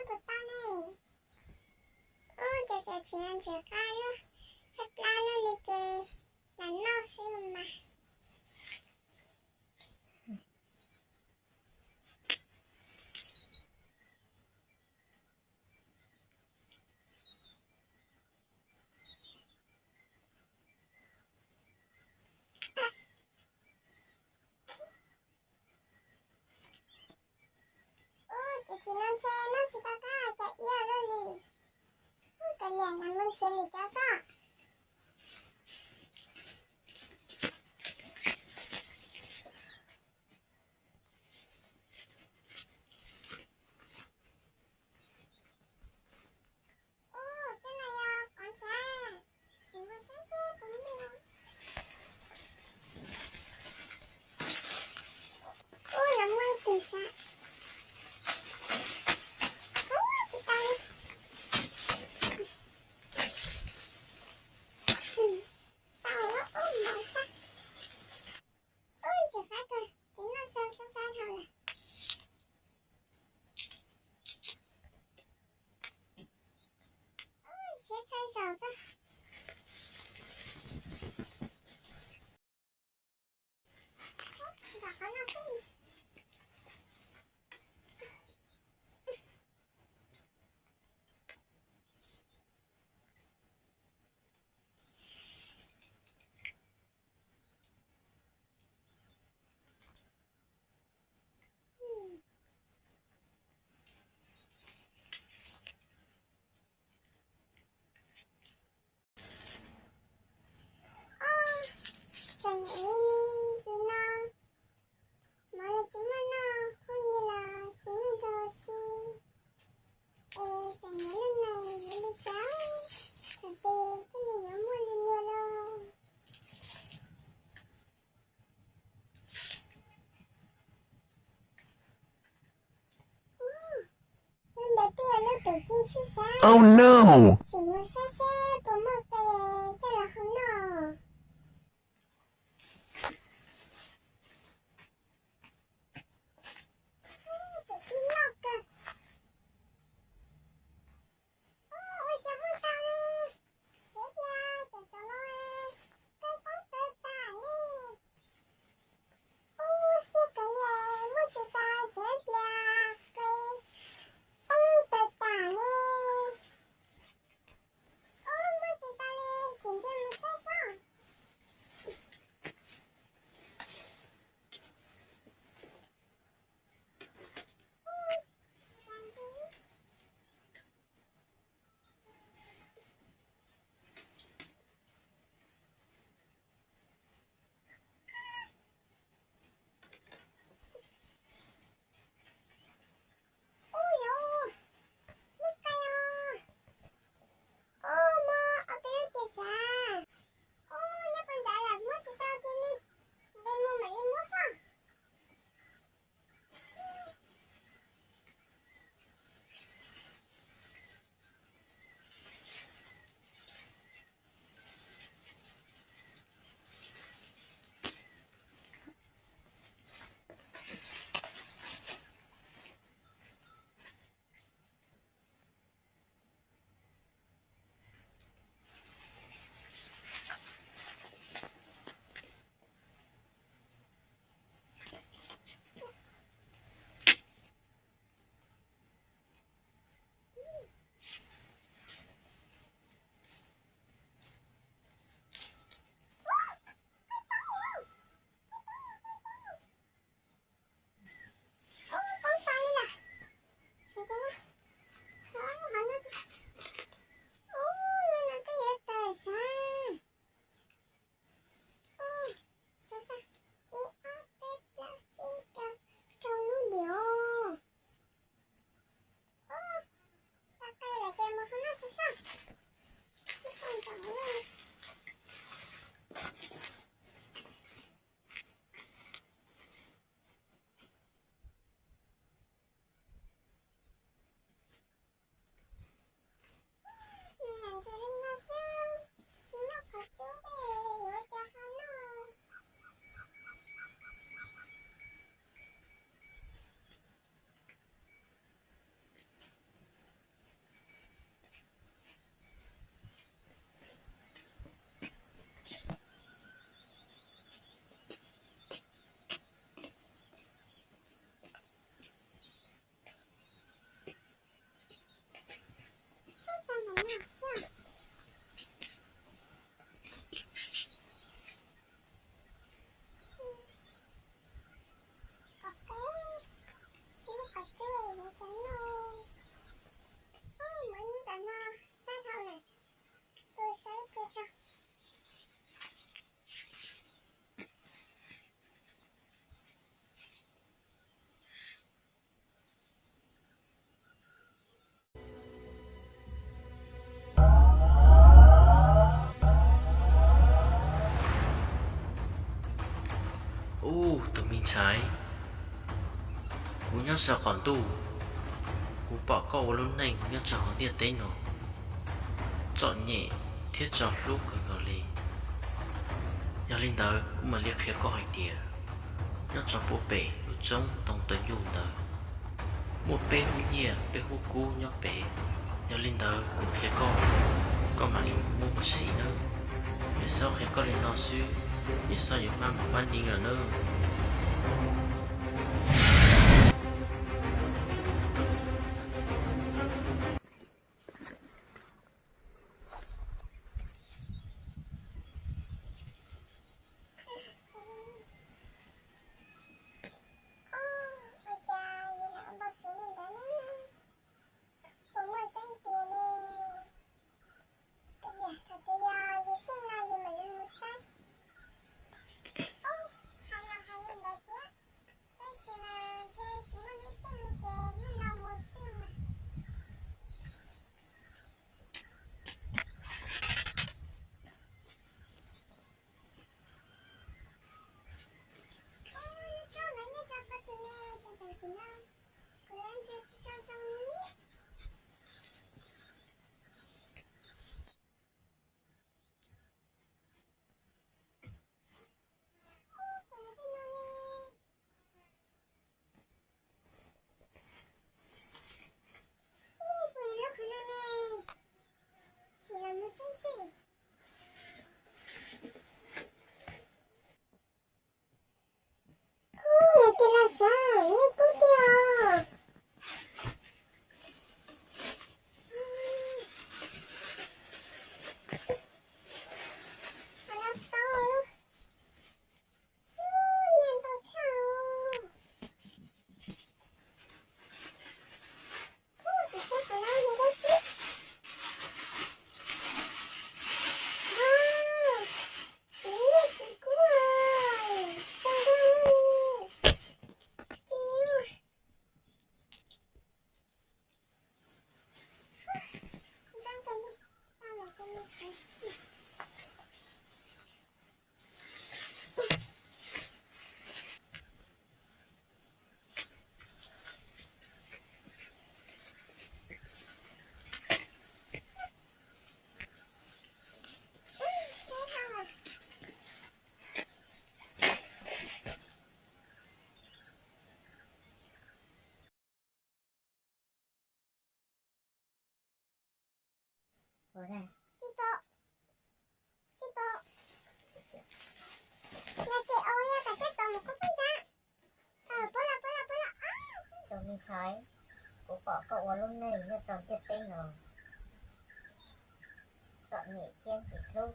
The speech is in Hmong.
Puas tau ne? Ub, cov txiv no ntxim qab lub tshaj plab no li ces lam noj xwb mas. Ub, cov txiv no ntshe noj tsis tau kab cov iab lawm li. Ub, kav liam, lam mus nrhiav lwm cov saib. Ub, cov no yog qos ntxhab, tsis muaj saib seb puas muaj. Ub, los muaj ib tug saib. Ub, tsis tau li. Tau, ub, ntau sab. Ub, ntxim qab kawg, kuv noj tshaj sab sab dhau lawm. Ub, nrhiav tshaj zaum xwb. Nram qhov no xwb. Ob, txom nyem li tus no, mov los tsis muaj noj, phooj ywg los tsis muaj nrog ua si, es txom nyem lub neej yuav li cas, thaum twg thiaj li yuav muaj li luag lauj. Lub ntawd twb yog lub tuam ceeb tshwj xeeb, tsis mus saib seb puas muaj qe coj los hau noj. Tuam ceeb loj kawg. Ub, ua cas muaj tag li. Txiav pliag, cov tsov los qe poob tawv tas li. Ub, siab kawg li, muab tsis tau, txiav pliag qe poob tawv tas li. Saum qaum ntuj, kuv pom koj ua lub neej nyob rau hauv ntiaj teb no, txom nyem thiab txo hlub kawg nkaus li. Yog li ntawd kuv mam li qhia koj hais tias, nyob rau puag pem lub roob ntoo taw nyuj ntawd, muaj peb hub nyiaj peb hub kub nyob pem. Yog li ntawd kuv qhia koj, koj mam li muab mus siv nawb. Yog Xob qhia koj li no xwb, Yog Xob yuav maj mus pab neeg lawm nawb. Ub, yog tiag los sav, nyuj kub tiag os. Ub, nyiaj ntau tshaj. Ub, saib qhov no yog dab tsi. Ub, nyiaj txiv kub, zoo nkauj li. Tsis pom, tsis pom. Yog ces ua yog kom peb tau mus qhov peb ntag. Pab los, pab los, pab los. Tus me ntxhais, kuv pom koj ua lub neej nyob rau ntiaj teb no txom nyem thiab ntxim hlub.